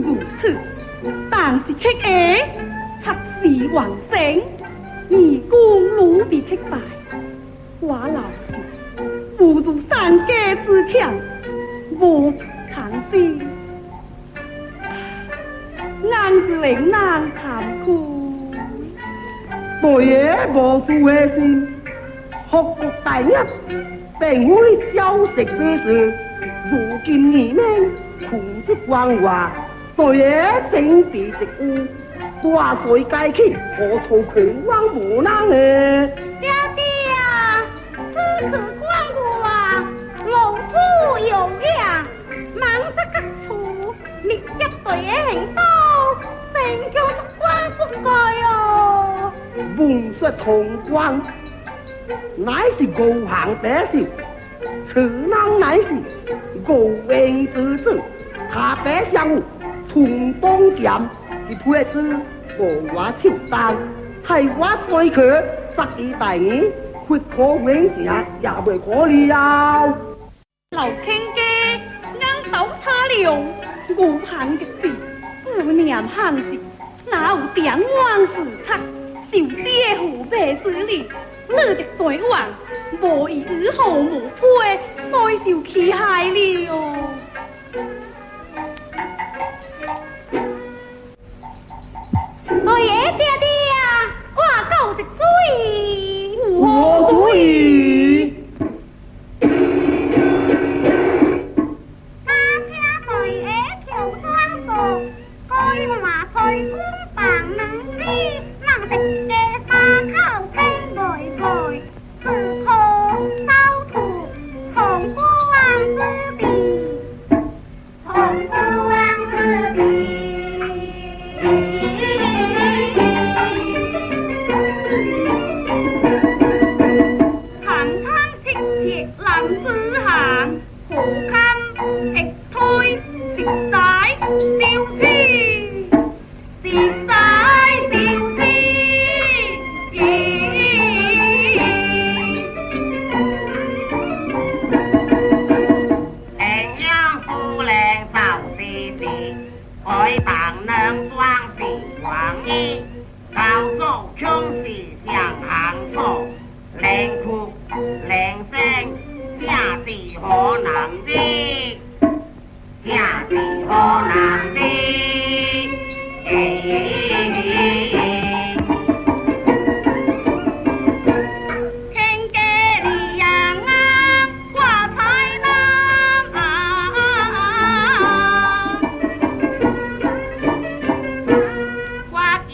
如此，當時刻下策士王成，義軍屢被擊敗，我老是無如喪家之犬，無處藏身，硬是令人慚愧。大爺無事的心，復國大業，並非小食之事。如今義免困職關外，大爺振臂一呼，大帥該去，何處困枉無人的？爹爹啊，此次關外，路途遙遠，忙得各處，密接隊的行動，成就關不該哦。聞說潼關乃是五行百獸，此人乃是吳英之子，他爸相有春東劍，是配子無我手單，替我追去殺伊大兒，血可永成也未可了。老親家硬刀差了，五行的事，顧念漢事，哪有點王之策？受爹父輩之禮，你的大王無疑與何無配，再受其害了。大爺爹爹啊，我夠一主意。何主意？家聽大爺調裝素，該馬菜公辦兩支，難得家沙口聽來來，此可收徒同光之地，同光之地。堂堂切切男子漢，何堪一推實在羞恥，實在羞恥。太陽夫人早死死，愛幫人裝死王義，高祖窮死想行錯，冷哭冷聲，下是河南的，下是河南的。聽家裡呀我才南我記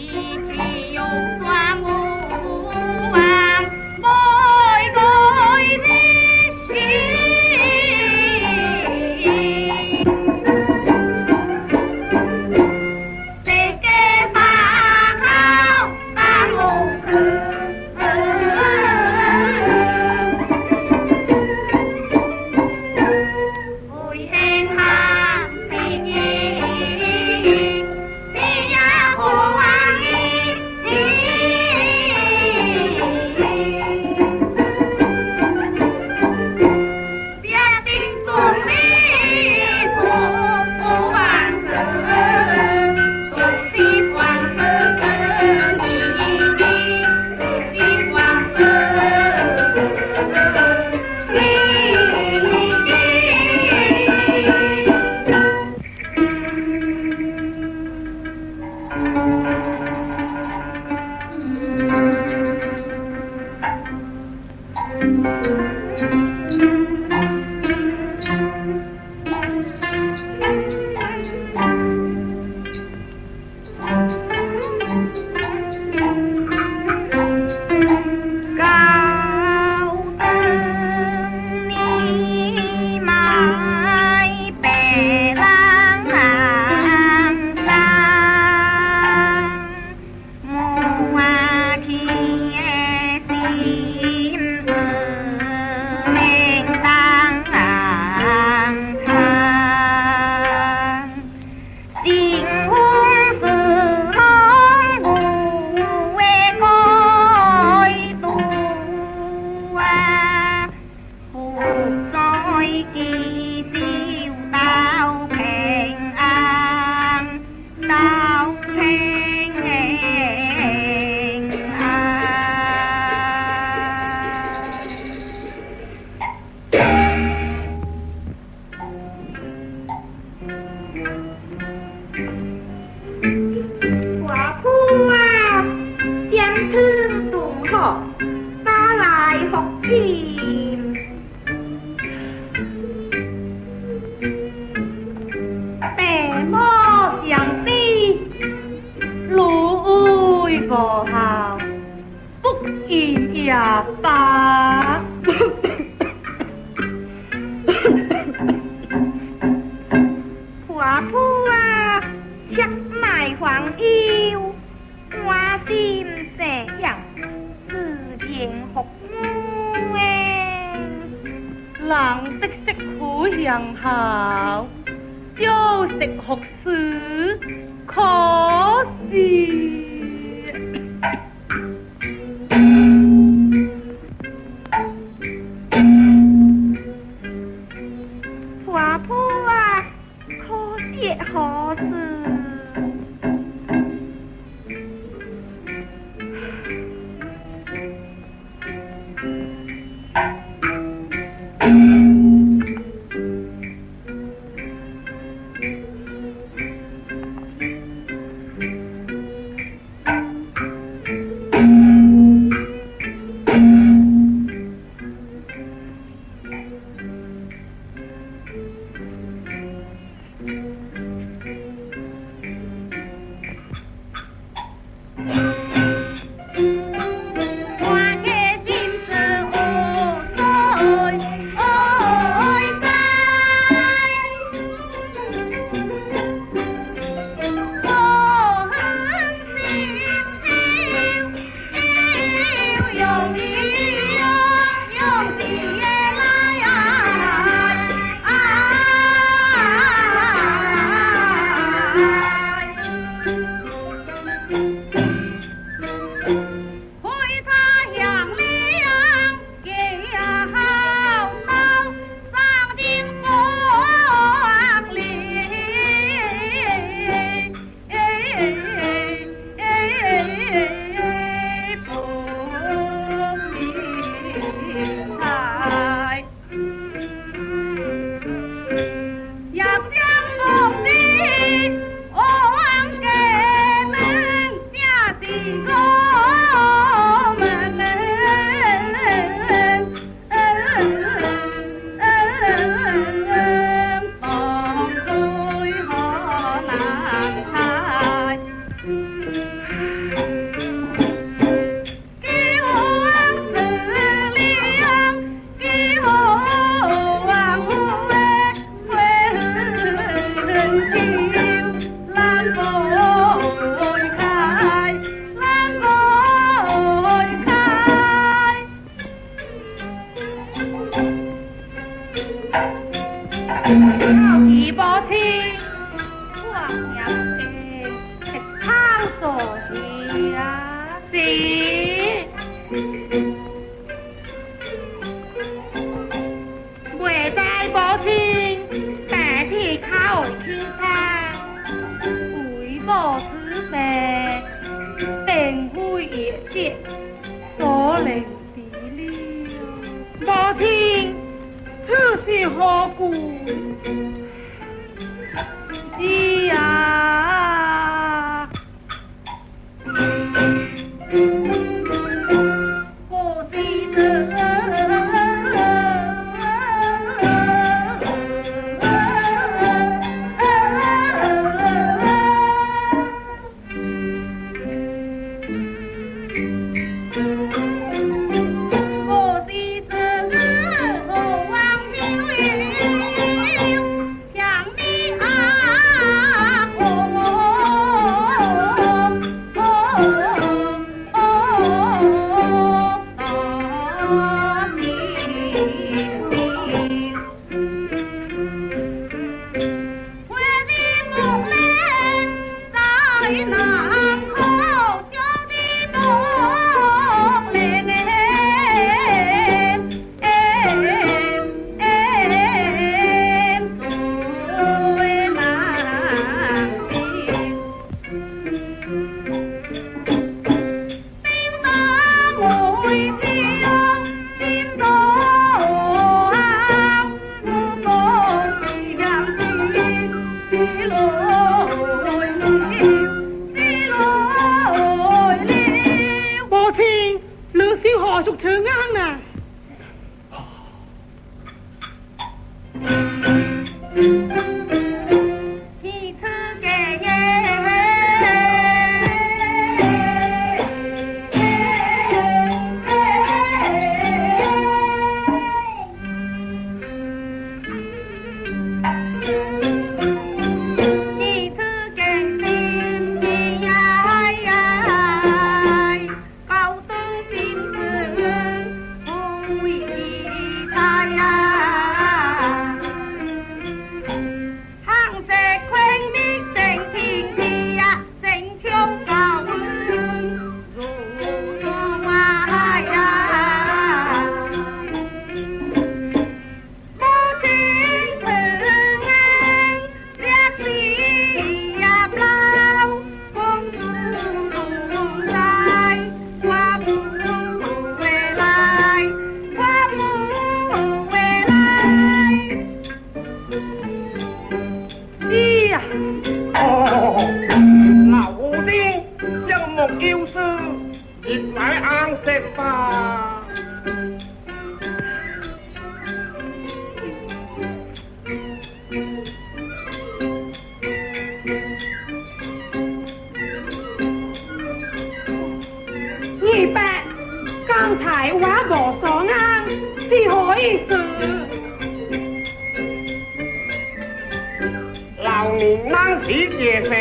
起有雙五王，愛愛你。吧。婆婆啊，切莫烦忧，安心静养，自然福母的。人得识苦向好，少食福事，可是。婆婆啊，可惜何事？有事，入來安息吧。二伯，剛才我無所眼，是何意思？老年人起夜聲，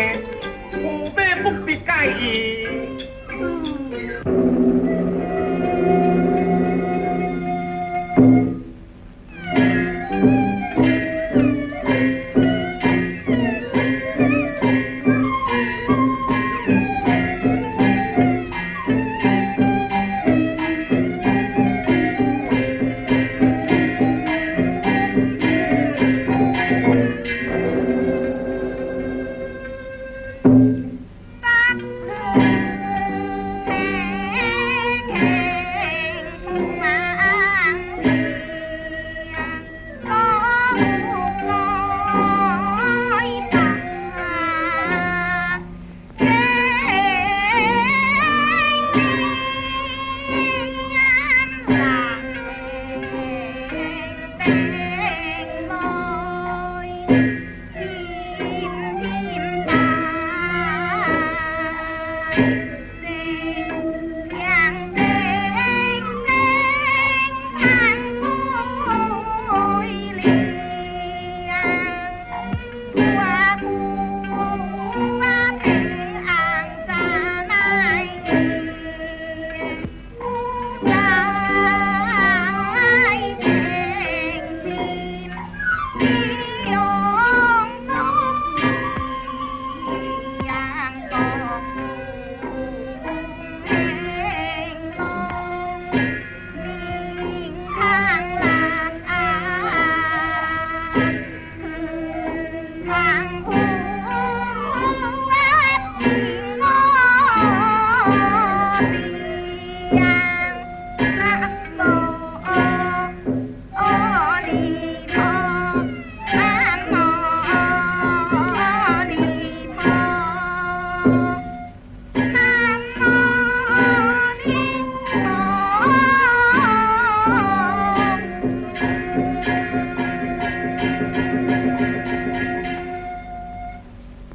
父輩不必介意。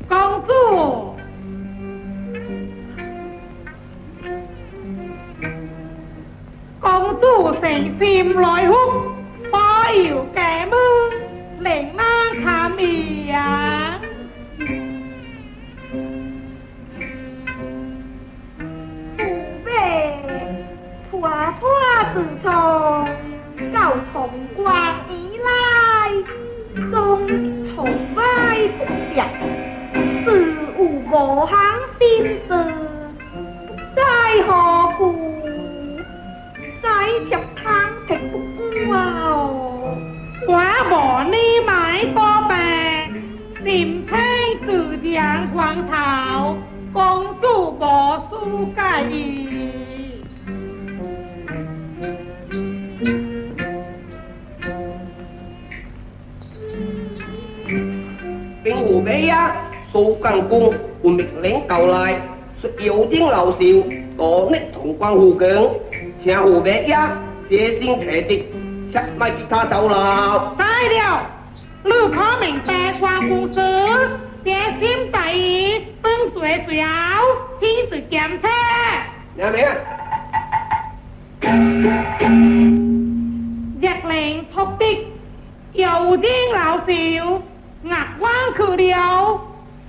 公主，公主誠心來福，保佑家門，令人堪呀。父輩，拖拖自從到潼關以來，總從來不想，似有無項心事，不知何故，再接通提不啊！我無你買多病，心聽自將光頭，公主無需介意。兵符尾啊，蘇將軍有密令交來，說有丁老少多日潼關附近，請駙馬爺小心提的，切莫給他走啦。對了，你可明白關公子，小心大意，本歲最後親自檢查。聽明啊？日令出的，有丁老少壓彎去了，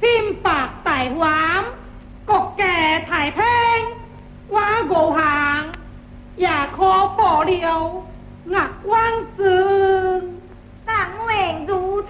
心白大還，國家太平，我五行也可保了壓彎子。但願如此。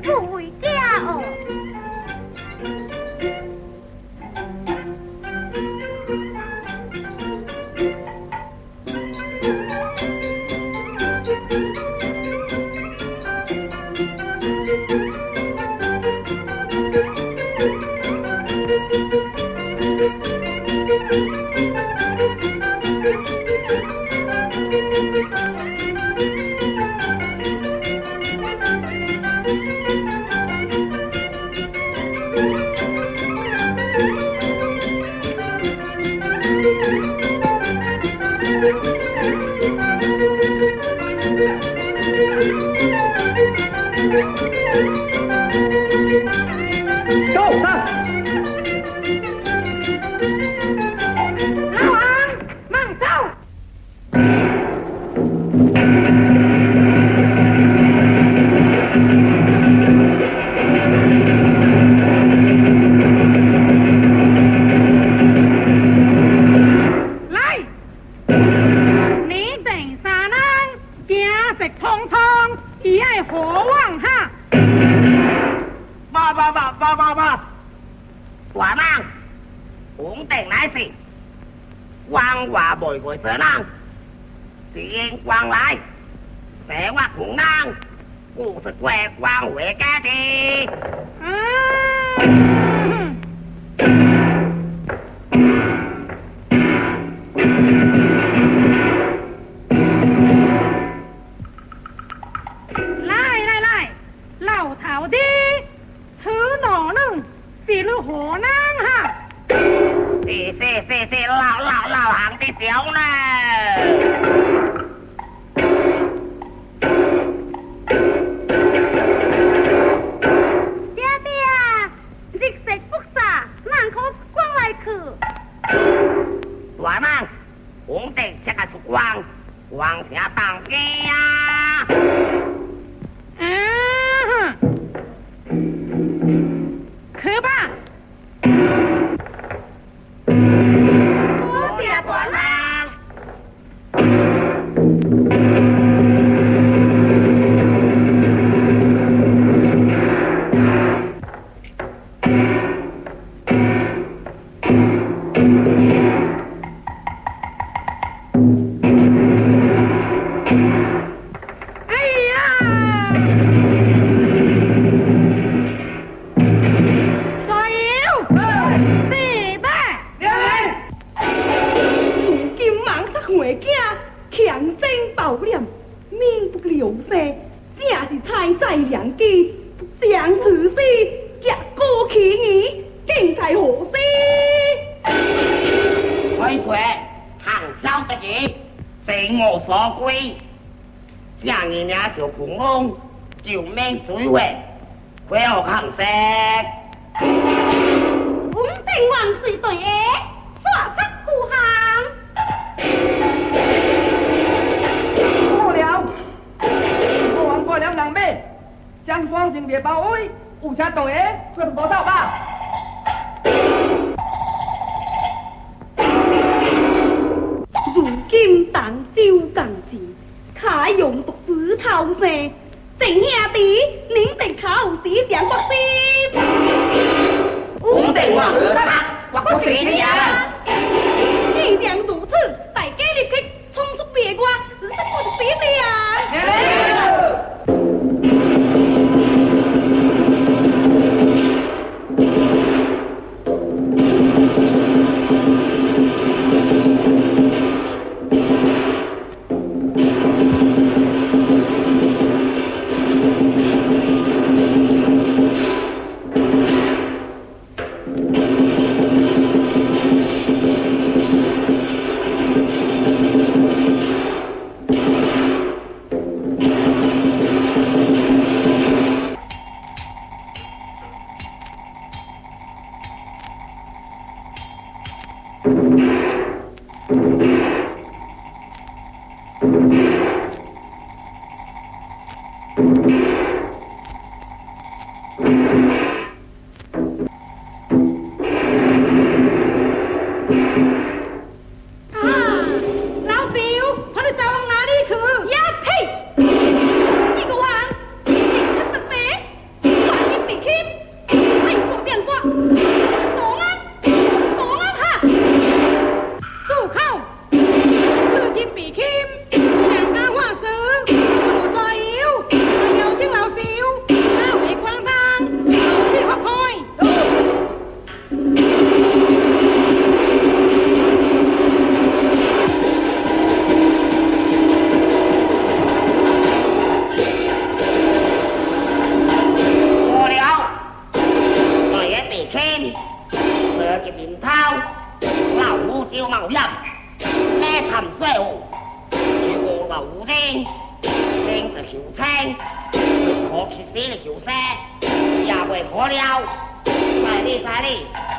走。小冒險，咩談水哦，求老人，聽就求聽，可其死就求生，也袂可了，再嚟再嚟。